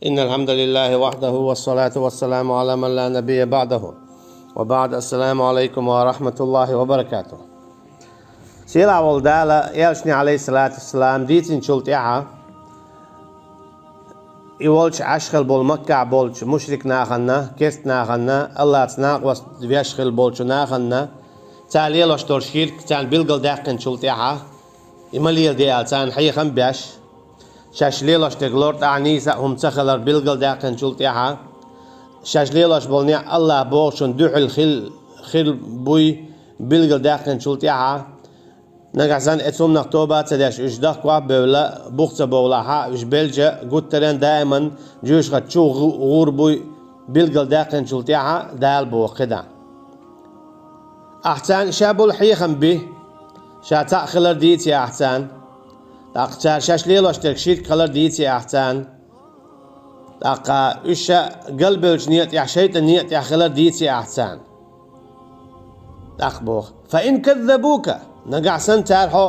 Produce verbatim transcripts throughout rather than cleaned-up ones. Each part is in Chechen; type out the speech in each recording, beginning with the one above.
إن الحمد لله وحده والصلاة والسلام على من لا نبي بعده. وبعد، السلام عليكم ورحمة الله وبركاته. Сийлахь волу Дала, элчане, алейхиссалату вассалам, дийцинчул тӀаьхьа, и волчу Ӏаш хилла болу Маккахь болчу мушрик нахана, керста нахана, Аллаца накъост веш хилла болчу нахана, цара лелош долу ширк царна билгалдаьккхинчул тӀаьхьа, и ма леладе аьлла, царна хьехам беш, шаьш лелош дерг лор тӀаьхьа нийса а хӀума ца хилар билгалдаьккхинчул тӀаьхьа, шаьш лелош болу некъ Аллах бохучунна дуьхьал хил-, хир буй билгалдаьккхинчул тӀаьхьа, нагахь санна оцу хӀуманах тоба а ца деш, уьш дохко а бевлла, бух ца бовлахь а, уьш белча, гуттаренна даиман жоьжахати чу гӀу-, гӀур буй билгалдаьккхинчул тӀаьхьа, Дала боху кхидӀа. Ахь царна ша болу хьехам би, ша цхьаъ хилар дийци ахь царна. ТӀаккха цара шаьш лелош дерг ширк хилар дийци ахь царна. ТӀаккха уьш ша галбевллачу некъа тӀехь, шайтӀан некъа тӀехь хилар дийци ахь царна. ТӀаккха боху: «فإن كذبوك», нагахь санна цара хьо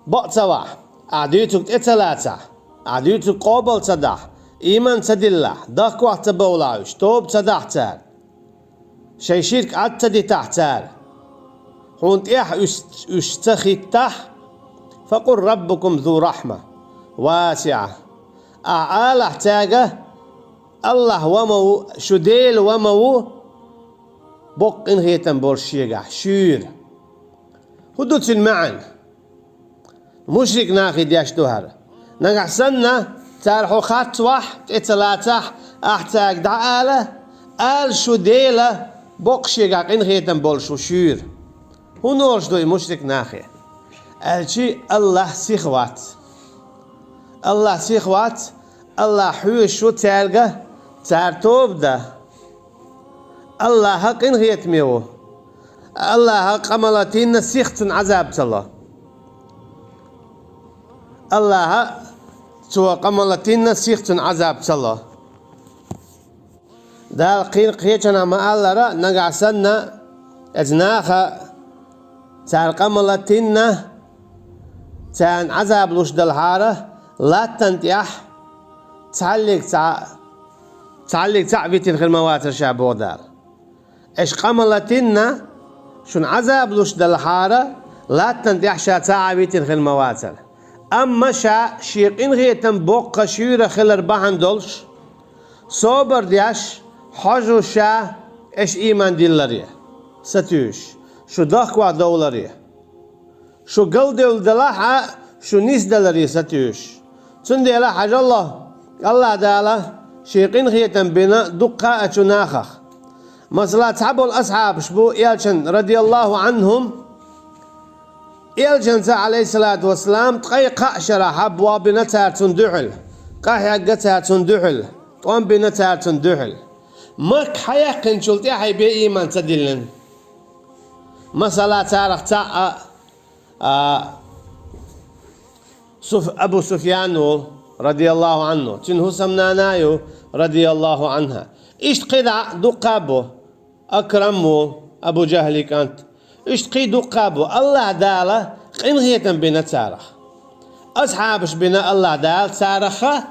бакъ ца вахь, ахь дуьйцург тӀе ца лацахь, ахь дуьйцург къобал ца дахь, ийман ца диллахь, дохко а ца бовлахь уьш, тоба ца дахь цара, шайн ширк Ӏад ца дитахь цара, хьуна тӀехь уьш, уьш ца хӀиттахь, «فقل ربكم ذو رحمة واسعة». Ахь алахь цаьрга: «Аллах ва ма ву, шу Дела ва ма ву, боккха къинхетам болуш шегахь, шуьйра». ХӀун ду цуьнан маьӀна? Мушрик нахе деш ду хӀара. Нагахь санна, цара хьо харцвахь, тӀе ца лацахь, ахь цаьрга дӀаала: «Ала шу Дела, боккха шегахь къинхетам болуш ву шуьйра». ХӀунда олуш ду и мушрик нахе? Аьлчи Аллах сиха вац. Аллах сиха вац, Аллах хьоьжуш ву цаьрга, цара тоба дан. Аллаха къинхетаме ву. Аллаха къа ма латийна, сиха цунна Ӏазаб ца ло. Аллаха цо къа ма латийна, сиха цунна Ӏазаб ца ло. Дала кхин кхечанхьа ма-аллара, нагахь санна, эцу наха цара къа ма латийна, царна Ӏазаб луш далахьара, латтана тӀехь цхьаллиг цхьаъ, цхьаллиг цхьаъ витина хир ма вацара ша, боху Дала. Аша къа ма латийна, шуна Ӏазаб луш далахьара, латтана тӀехь ша цхьа а витина хир ма вацара. Амма ша шен къинхетам боккха шуьйра хилар бахьана долуш, собар деш, хьожуш ша, аша ийман дилларе сатуьйсуш, шу дохко а довларе, шу галдевлла далахь а, шу нисдаларе сатуьйсуш. Цундела хьажал, Аллах Дала шен къинхетам бина дуккха а цу нахах. Масала, цхьаболу асхьабаш бу элчан, радияллаху анхум, элчанца, алейхиссалату вассалам, ткъе кхаа шарахь болх бина цара цунна дуьхьал, къахьегна цара цунна дуьхьал, тӀом бина цара цунна дуьхьал. Макка хьаяьккхинчул тӀаьхьа бен ийман ца диллина. Масала, царах цхьаъ а, а, Суф-, Абу Суфьян ву, радияллаху анху, цуьнан хӀусамнана а ю, радияллаху анхьа. Иштта кхидӀа дуккха а бу, Акрам ву, Абу Джахьли кӀант. Иштта кхин дуккха а бу, Аллах Дала къинхетам бина царах. Асхьабаш бина Аллах Дала цараха,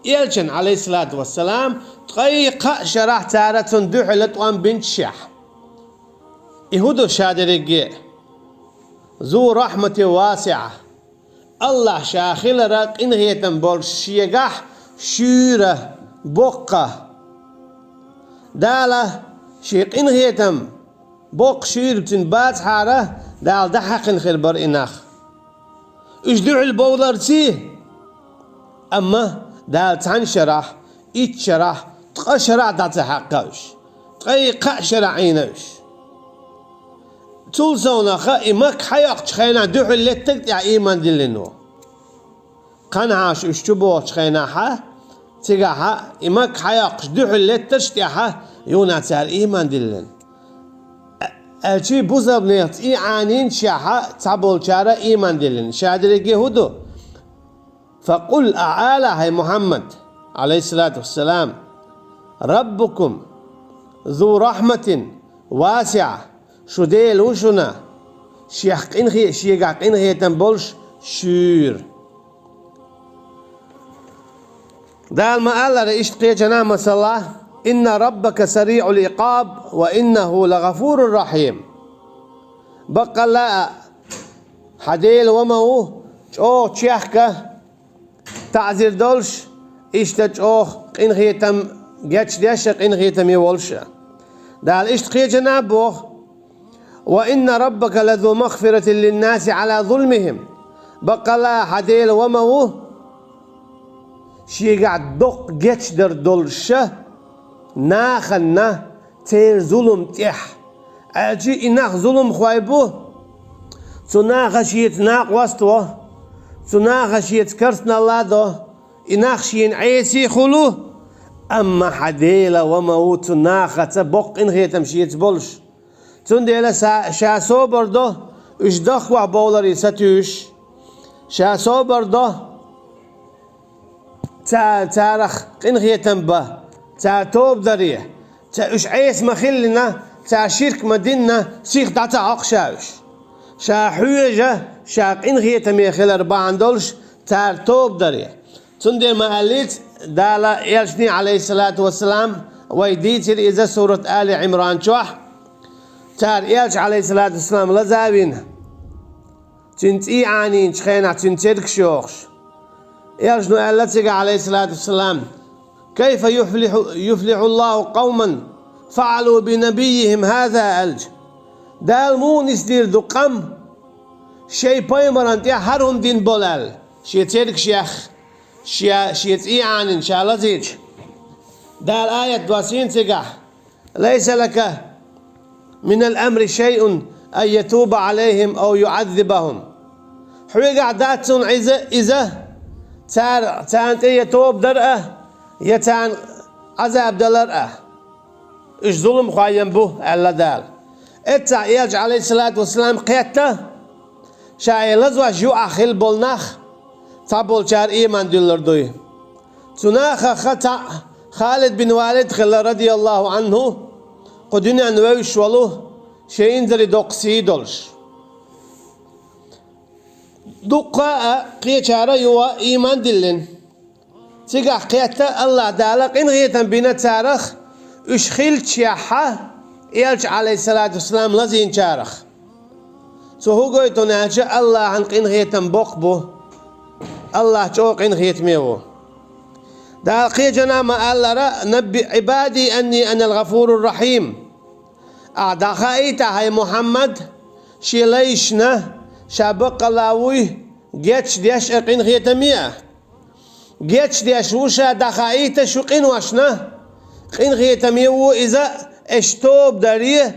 элчан, алейхиссалату вассалам, ткъе кхаа шарахь цара цунна дуьхьала тӀом бинчушехь. И хӀун ду ша дерриге? Зу рахмати васиа. Аллах ша хилара къинхетам болуш шегахь шуьйра боккха. Дала шен къинхетам боккха шуьйра цуьнан бацахьара, Дала дӀахьаькхина хир бара и нах. Уьш дуьхьал бовларций? Амма Дала цхьана шарахь, итт шарахь, ткъа шарахь дӀа ца хьаькхна уьш. Ткъе кхаа шарахь Ӏийна уьш. Цул совнаха и Макка хьайоккхучу хенахь дуьхьал леттарг тӀехь ийман диллина ву. Кханхьаша уьш чу бохучу хенахьа, цигахьа и Макка хьайоккхуш дуьхьал леттарш тӀехьа юна цара ийман диллина. Аьлчи бусалбанех цӀий Ӏанийначехьа цхьаболчара ийман диллина. Ша дерриге хӀун ду? Факъул, ахьа ала, хӀай Мухьаммад, алейхиссалату вассалам: «Раббукум зу рахматин васиа», шу Дела ву шуна, шех къинхе-, шегахь къинхетам болуш шуьйра. Дала ма аьллара иштта кхечанахь масала: «Инна раббака сариӀул икъаб ва иннаху лагъафурур рахьим». Баккъалла а, хьан Дела ва ма ву чӀогӀа чехка, таӀзир долуш, иштта чӀогӀа къинхетам гечдеш а, къинхетаме волуш а. Дала иштта кхечанахь боху: «Ва инна раббака лазу магъфиратин линнаси Ӏала зулмихим». Баккъалла а, хьан Дела ва ма ву шегахь доккха гечдар долуша нахана церан зулам тӀехь. Аьлча и нах зуламхой бу, цу наха шеца накъост а во, цу наха шеца карсналла а до, и нах шена Ӏеса а хуьлу, амма хьан Дела ва ма ву цу нахаца боккха къинхетам шеца болуш. Цундела ша, ша собар до, уьш дахкош бовларе сатуьйсуш. Ша собар до, ца-, царах къинхетам бан, цара тоба даре, ца-, уьш Ӏеса ма хиллина, цара ширк ма динна, сих дӀа ца Ӏокху ша уьш. Ша хьоьжа, ша къинхетаме хилар бахьана долуш, цара тоба даре. Цундела ма аьллица, Дала элчане, Ӏалайхиссалату вассалам, вай дийцира иза сурат Али Ӏимран чохь, цара элча, Ӏалайхиссалату вассалам, лаза а вина, цуьнан цӀий Ӏанийначу хенахь цуьнан цергаш йохуш. Элчано аьлла цигахь, Ӏалайхиссалату вассалам: «Кайфа юфлиху, юфлихуллаху къавман фаӀалу би набиййихим хаза», аьлча, Дала муха нисдийр ду къам, шайн пайхамаран тӀехь хӀара хӀума дина болу аьлла, шен цергаш яьхна, шен, шен цӀий Ӏанийна, ша лазийча. Дала аят доссийна цигахь: «Лайса лака минал амри шайъун ан ятуба Ӏалайхим ав юӀаззибахум». Хьоьгахь дац цунна иза, иза, цара, царна тӀе я тоба дар а, я царна Ӏазаб далар а. Уьш зуламхой ям бу, аьлла Дала. Эццахь элча, Ӏалайхиссалату вассалам, кхетта, ша и лазош юкъахь хилла болу нах, цхьаболчара ийман дуьллур дуй. Цу нахах цхьаъ Халид бин Валид хилла, радияллаху Ӏанху, кху дуьненна вевзаш волу, шен инзаре доккха сий долуш. Дуккха а кхечара а юха ийман диллина. Цигахь кхетта, АллахӀ Дала къинхетам бина царах, уьш хиллачехьа, элча, Ӏалайхиссалату вассалам, лазийначарах. Цо хӀун гойту аьлча, АллахӀан къинхетам боккха бу. АллахӀ чӀогӀа къинхетаме ву. Дала кхечанахь ма аьллара: «Набби Ӏибади анни анал гъафурур рахьим». Ахь дӀахаийта, хӀай Мухьаммад, шен лайшна, ша баккъалла вуй гечдеш а, къинхетаме а. Гечдеш ву ша, дӀахаийта шу къиношна, къинхетаме ву иза, аша тоба даре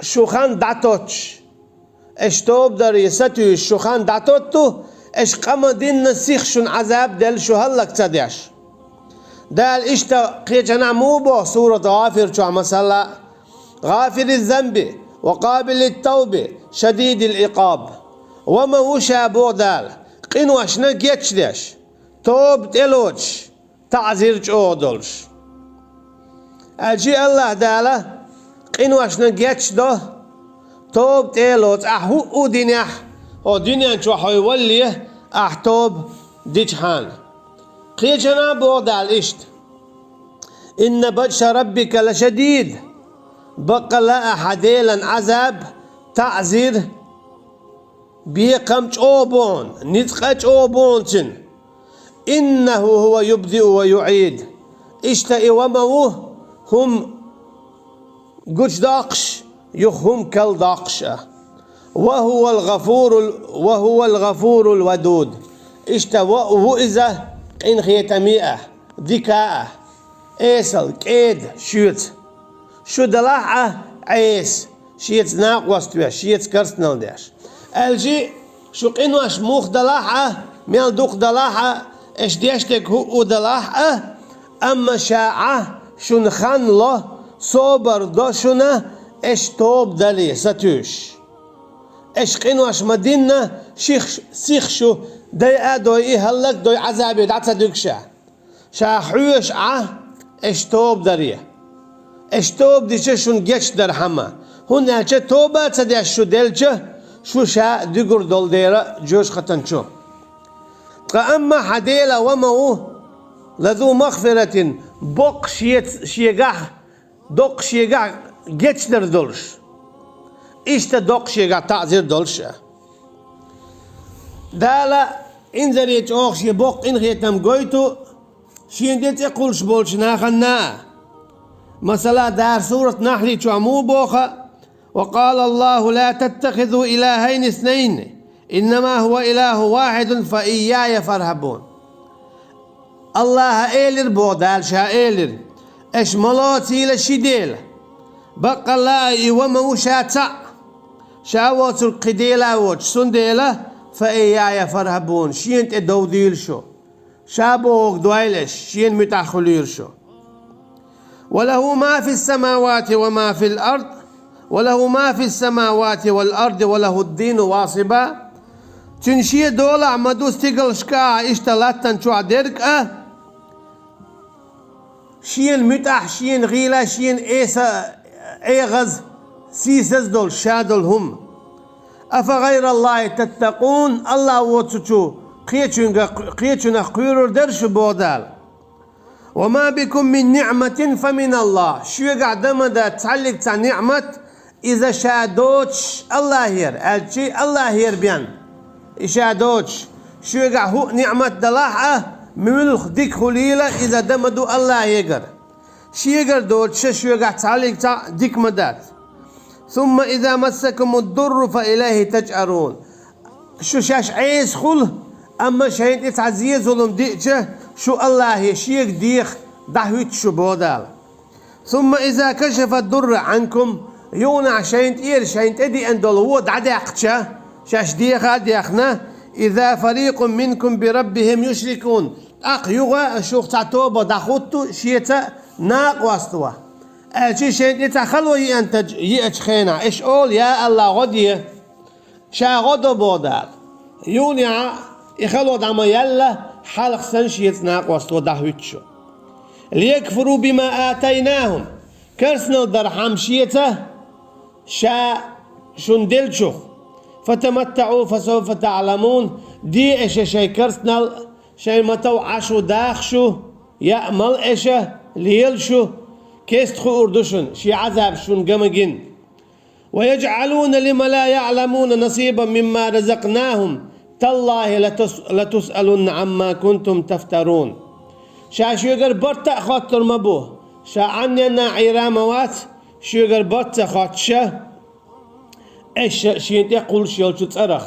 шу хан дӀатоттуш. Аша тоба даре сатуьйсуш шу хан дӀатотту, аша къа ма-динна сиха шуна Ӏазаб делла шу хӀаллак ца деш. Дала иштта кхечанахь муха боху сурат ГӀафир чохь масала: «ГӀафириз-занби ва къабилит-тавби шадидил икъаб». Ва ма ву ша, боху Дала, къиношна гечдеш, тоба тӀелоцуш, таӀзир чӀогӀа долуш. Аьлча АллахӀ Дала къиношна гечдо, тоба тӀелоцу ахь хӀуъу динехь, хӀо дуьнен чохь хьо валале, ахь тоба дичхьана. Кхечанахь боху Дала иштта: «Инна батша раббика лашадид». Баккъалла а хьан Делан Ӏазаб, таӀзир, бекхам чӀогӀа бу хьуна, ницкъ а чӀогӀа бу хьуна цуьнан. «Иннаху хӀува юбдиу ва юӀид». Иштта и ва ма ву хӀума гучудоккхуш, юха хӀума карладоккхуш а. «Ва хӀувал гъафурул, ва хӀувал гъафурул вадуд». Иштта ва а ву иза къинхетаме а, дика а, эсала, кӀеда шуьца. Шу далахь а Ӏеса, шеца накъост веш, шеца карснал деш. Аьлча шу къинош муха далахь а, мел дукха далахь а, аша деш дерг хӀуъу далахь а, амма ша Ӏа шуна хан ло, собар до шуна, аша тоба дале сатуьйсуш. Аша къинош ма-динна, ших, сих шу дайа а дойий, хӀаллак а дой, Ӏазабе дӀа ца дуьгу ша. Ша хьоьжуш Ӏа, аша тоба даре. Аша тоба дича шуна гечдархьама, хӀунда аьлча тоба а ца деш шу делча, шу ша дуьгур долу дела жоьжахатан чу. Ткъа амма хьан Дела ва ма ву, لذو مغفرة, боккха шеца, шегахь, доккха шегахь гечдар долуш. Иштта доккха шегахь таӀзар долуш а. Дала инзаре чӀогӀа шен боккха къинхетам гойту шена тӀе цӀе кхуллуш болчу нахана. Масала, Дала сурат Нахьли чохь муха боху: وقال الله لا تتخذوا إلهين اثنين إنما هو إله واحد فإياي فارهبون. Аллаха элира, боху Дала, ша элира: «Аша ма лоцийла ши дела. Баккъалла а и ван ма ву ша цхьаъ. Ша воцург кхин дела а воцуш, цундела, فإياي فارهبون, шена тӀе дов дийла шу. Ша бохург дойла аша, шена муьтӀахь хуьлийла шу». وله ما في السماوات وما في الأرض، وله ما في السماوات والأرض وله الدين واصبا. Цуьнан шен долахь ма ду стигалшка а, иштта латтана чохь дерг а, шена муьтӀахь, шена гӀийла, шена эса, эгӀаза, сийсаза долуш ша долу хӀума. أفغير الله تتقون, Аллах воцучу кхечуьнга-, кхечунах кхоьрур дара шу, боху Дала. وما بكم من نعمة فمن الله. Шоьгахь дан ма дац цхьаллиг цхьа ниӀмат, иза ша доцуш Аллахера, аьлчи Аллахера бен. И ша доцуш, шоьгахь хӀуъа ниӀмат далахь а, муьлхха дика хуьлийла, иза дан ма ду Аллахегара. Шегара доцуша шоьгахь цхьаллиг цхьаъ дика ма дац. ثم إذا مسكم الضر فإليه تجأرون. Шу шаьш Ӏеса хуьлу, амма шайна тӀе цхьа зе-зулам диъча, шу Аллахе шега деха дӀахӀуьтту шу, боху Дала. ثم إذا كشف الضر عنكم, юханахь шайна тӀера шайна тӀедеана долу вон дӀадаьккхича, шаьш деха а дехна, إذا فريق منكم بربهم يشركون. ТӀаккха юха а шух цхьа тоба дӀахӀутту шеца накъосталла. Аьлчи шайна тӀе цхьа хало еана таж-, еачу хенахь, аша олу: «Я Аллах, гӀо де». Ша гӀо до, боху Дала. Юханехь и хало дӀа ма яьлла, хьалха санна шеца накъосталла дӀахӀуьтту шу. ليكفروا بما آتيناهم. Керстанал дархьама шеца ша шуна деллачух. فتمتعوا فسوف تعلمون. Де аша шайн керстанал, шайн матов Ӏаш ву даха шу, яа мала аша, лела шу, кеста хуур ду шуна, шен Ӏазаб шуна ган ма гина. ويجعلون لما لا يعلمون نصيبا مما رزقناهم تالله لتس-، لتسألن عما كنتم تفترون. Ша шоьгара барт а хоттур ма бу, ша Ӏанненна Ӏийр а ма вац, шоьгара барт ца хоттуша, аша шена тӀе кхуллуш йолчу цӀарах,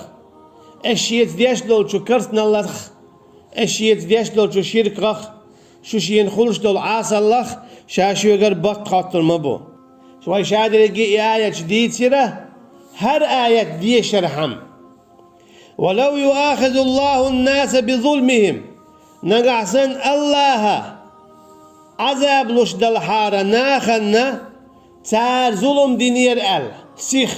аша шеца деш долчу керстаналлах, аша шеца деш долчу ширках, шу шена хуьлуш долу Ӏасаллах ша шоьгара барт хоттур ма бу. Вай ша дерриге а и аяташ дийцира, хӀара аят дешархьама. ولو يؤاخذ الله الناس بظلمهم. Нагахь санна Аллаха Ӏазаб луш далахьара нахана, цара зулам динера аьлла, сих.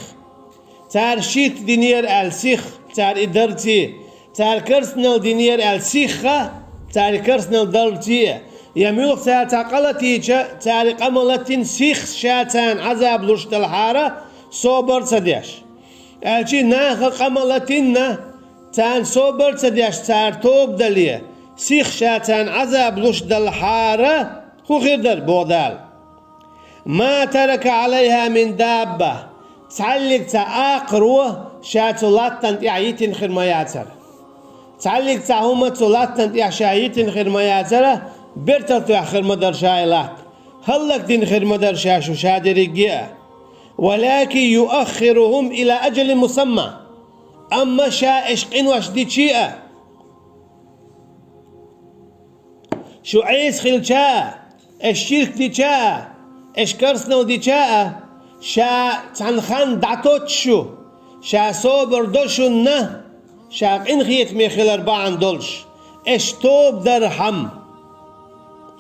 Цара ширк динера аьлла, сих, цара и дарций. Цара керстанал динера аьлла, сихха, цара керстанал дарций. Я муьлхха цара цхьа къа латийча, цара и къа ма латийна, сих ша царна Ӏазаб луш далахьара, собар ца деш. Аьлчи наха къа ма латийна, царна собар ца деш, цара тоба дале, сих ша царна Ӏазаб луш далахьара, хӀун хир дара, боху Дала? ما ترك عليها من دابة. Цхьаллиг цхьа акхаро ша цу латтана тӀехь йитина хир ма яцара. Цхьаллиг цхьа хӀума цу латтана тӀехь ша йитина хир ма яцара, бертал тоьхна хир ма дара ша и латта. ХӀаллакдина хир ма дара ша шу ша дерриге а. ولكن يؤخرهم إلى أجل مسمى. Амма ша аша къинош дичи а, шу Ӏеса хилча а, аша ширк дича а, аша керстанал дича а, ша цхьана хан дӀатотту шу, ша собар до шуна, ша къинхетаме хилар бахьана долуш, аша тоба дархьама,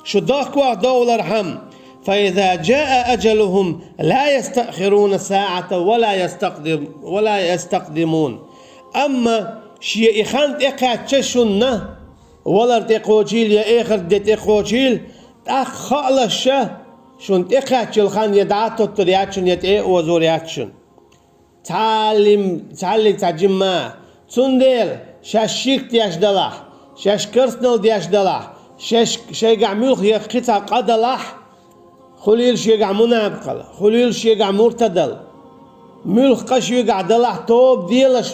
шу дохкох довлархьама. فإذا جاء أجلهم لا يستأخرون ساعة ولا يستقدم-، ولا يستقدمون. Амма шен и хан тӀекхаьчча шуна, валар тӀекхочийла я эхарт де тӀекхочийла, тӀаккха хаалаш ша, шуна тӀекхаьччалла хан я дӀатоттур яц шуна, я тӀе а озор яц шуна. Цхьаллим-, цхьаллиг цхьа жимма. Цундела шаьш ширк деш далахь, шаьш керстанал деш далахь, Шеш-, шайгахь муьлхха яккха кхин цхьа къа далахь, хуьлийла шегахь мунапикъал, хуьлийла шегахь муртадал. Муьлхха къа шуьгахь далахь, тоба делаш,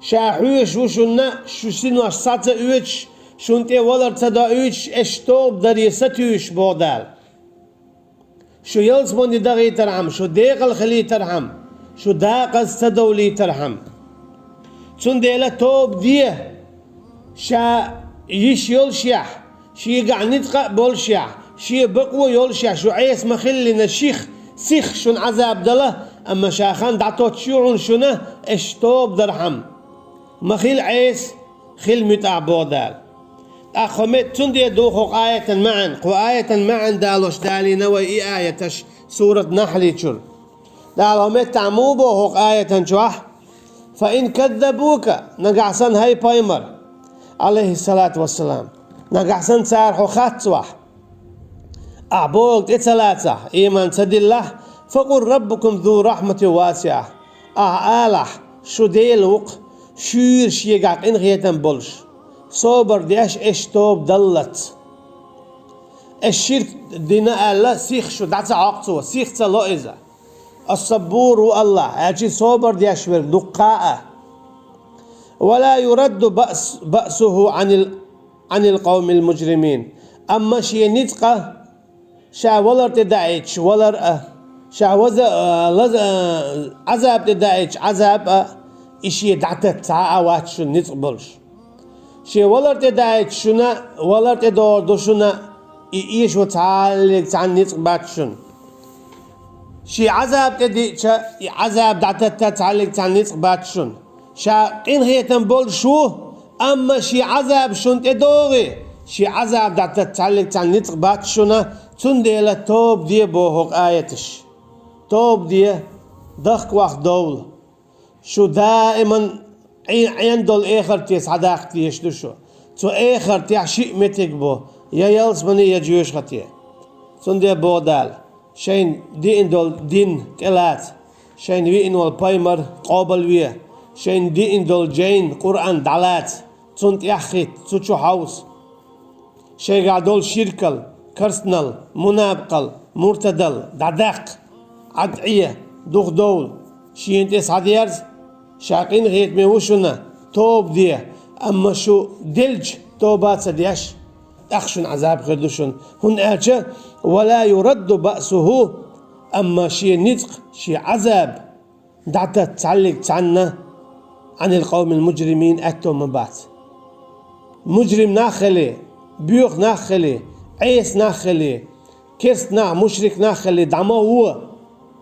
ша хьоьжуш ву шуна, шу синош схьа ца оьцуш, шуна тӀе валар ца доуьйтуш, аш тоба даре сатуьйсуш, боху Дала. Шу ялсамане дахийтархьама, шу декъала хилийтархьама, шу декъаза ца довлийтархьама. Цундела тоба де, ша йиш йолушехь, шегахь ницкъ а болушехь, шен бакъо йолушехь, шу Ӏеса ма хиллина ших, сих шуна Ӏазаб дала, амма ша хан дӀатоттуш ю хьуна шуна, аш тоба дархьама. Ма хила Ӏеса, хила муьтӀахь, боху Дала. ТӀаккха хӀо мет-, цундела ду хӀокху аятан маьӀна, кху аятан маьӀна далош далийна вай и аяташ сурат Нахьли чуьра. Дала хӀо меттахь муха боху хӀокху аятан чохь: «Фа ин каззабука», нагахь санна хӀай пайхамар, алейхиссалату вассалам, нагахь санна цара хьо хаттавахь, ахь бохург тӀе ца лацахь, ийман ца диллахь, «факъул раббукум зу рахьматин васиа», ахь алахь, шу Дела ву-кх, шуьйра шегахь къинхетам болуш, собар деш, аш тоба даллалц. Аш ширк дина аьлла, сих шу дӀа ца Ӏокху цо, сих ца ло иза. Ас-Саббур ву Аллахь, аьлча собар деш верг дуккха а. «Ва ла юрадду баъс-, баъсуху Ӏанил, Ӏанил къавмил мужримин». Амма шен ницкъ а, ша валар тӀе даийтуш валар а, ша ваза-, а, лаза-, а, Ӏазаб тӀе даийтуш Ӏазаб а, и шен дӀататта цхьа а вац шуна ницкъ болуш. Шен валар тӀе даийтуш шуна, валар тӀе догӀур ду шуна, и эшо цхьаллиг цхьанна ницкъ бац шуна. Шен Ӏазаб тӀе диъча, и Ӏазаб дӀататта цхьаллиг цхьанна ницкъ бац шуна. Ша къинхетам болуш ву, амма шен Ӏазаб шуна тӀе догӀий, шен Ӏазаб дӀататта цхьаллиг цхьанна ницкъ бац шуна, цундела тоба де боху хӀокху аяташ. Тоба де, дахка ваха довла. Шу даиман Ӏе-, Ӏен долу эхарте схьадаккха дезаш ду шу. Цу эхартехь шиъ меттиг бу, я ялсамане, я жоьжахате. Цундела боху Дала: шайна диъна долу дин тӀелаца, шайна виъна волу пайхамар къобалве, шайна диъна долу жайна, Къуръан, дӀалаца, цунна тӀаьхьахӀитта, цу чу хьовса. Шайгахь долу ширкал, карстнал, мунапкъал, муртадал дӀадаккха, Ӏад Ӏе, духадовла, шена тӀе схьадерза, ша къинхетаме ву шуна, тоба де, амма шу делча тоба а ца деш, тӀаккха шуна Ӏазаб хир ду шуна, хӀунда аьлча: «Ва ла юрадду баъсуху», амма шен ницкъ, шен Ӏазаб дӀататта цхьаллиг цхьанна, «Ӏанил къавмил мужримин», аьтто ма бац. Мужрим нах хили, боьха нах хили, Ӏеса нах хили, керст нах, мушрик нах хили, дӀа ма гӀо,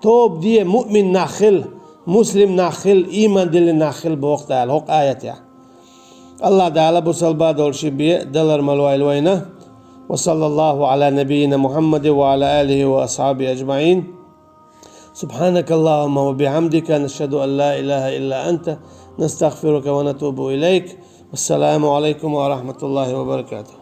тоба де, муъмин нах хила, муслим нах хила, ийман диллина нах хила, боху Дала хӀокху аятехь. Аллах Дала бусалба долуш бен далар ма лойла вайна. Ва саллаллаху Ӏала набийина Мухаммадин ва Ӏала алихи ва асхьабихи аджмаин. سبحانك اللهم وبحمدك، نشهد أن لا إله إلا أنت، نستغفرك ونتوب إليك. والسلام عليكم ورحمة الله وبركاته.